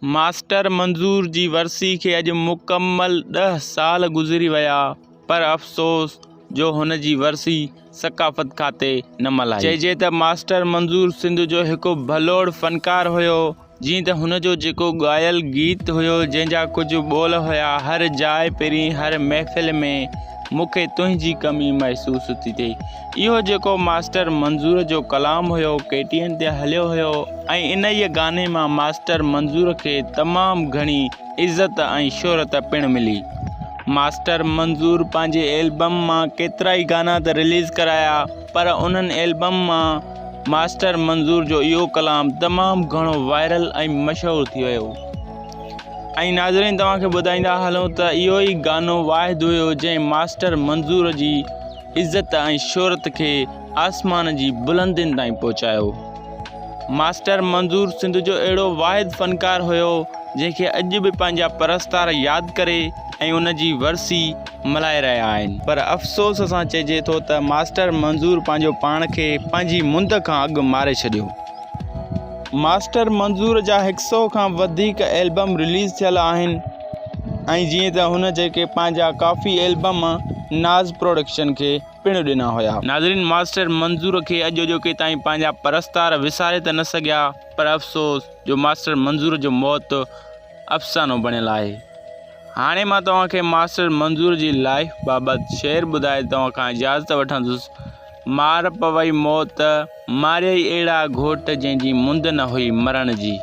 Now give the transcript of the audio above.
Master منظور جي ورسي کي اڄ مڪمل ڏهه سال گذري ويا پر افسوس جو هن جي ورسي ثقافت کاتي نه ملهائي. چئجي ته ماسٽر منظور سنڌ جو هڪ ڀلوڙ فنڪار هيو جيئن ته هن جو جيڪو ڳايل گيت هيو جنهن جا ڪجهه ٻول هيا هر جاء پرين هر محفل ۾ مون کي تنهنجي ڪمي محسوس ٿي ٿئي اهو جيڪو ماسٽر منظور جو ڪلام هيو ڪي ٽي اين تي هليو هيو ۽ انهيء گاني مان ماسٽر منظور کي تمام گهڻي عزت ۽ شهرت پڻ ملي. ماسٽر منظور پنهنجي البم مان ڪيترائي گانا ته رليز ڪرايا پر انهن البم مان ماسٽر منظور جو اهو ڪلام تمام گهڻو وائرل ۽ مشهور ٿي ويو ۽ ناظرين توهان کي ٻڌائيندا هلون ته اهو ئي گانو واحد هيو جنهن ماسٽر منظور جي عزت ۽ شهرت کي آسمان جي بلندين تائين پهچايو. ماسٽر منظور سنڌ جو اهڙو واحد فنڪار هيو جنهن کي اڄ به پنهنجا پرستار ياد ڪري ۽ ان جي ورسي ملهائي رهيا آهن پر افسوس سان چئجي ٿو ته ماسٽر منظور پنهنجو پاڻ کي پنهنجي مند کان اڳ ماري ڇڏيو. ماسٽر منظور جا هڪ سئو کان وڌيڪ البم رليز ٿيل آهن ۽ جيئن ته هن جيڪي پنهنجا ڪافي البم ناز پروڊڪشن کي پڻ ڏنا هيا. ناظرين ماسٽر منظور کي اڄ اڄوڪي تائين پنهنجا پرستار وساري ته نه سگهيا پر افسوس جو ماسٽر منظور جو موت افسانو بڻيل آهي. هاڻي مان توهان کي ماسٽر منظور جي لائيف بابت شعر ٻڌائي توهان کان اجازت وٺندس مار پوئي موت ماريئي اهڙا گهوٽ جنهن جي مند نه هئي مرڻ جي.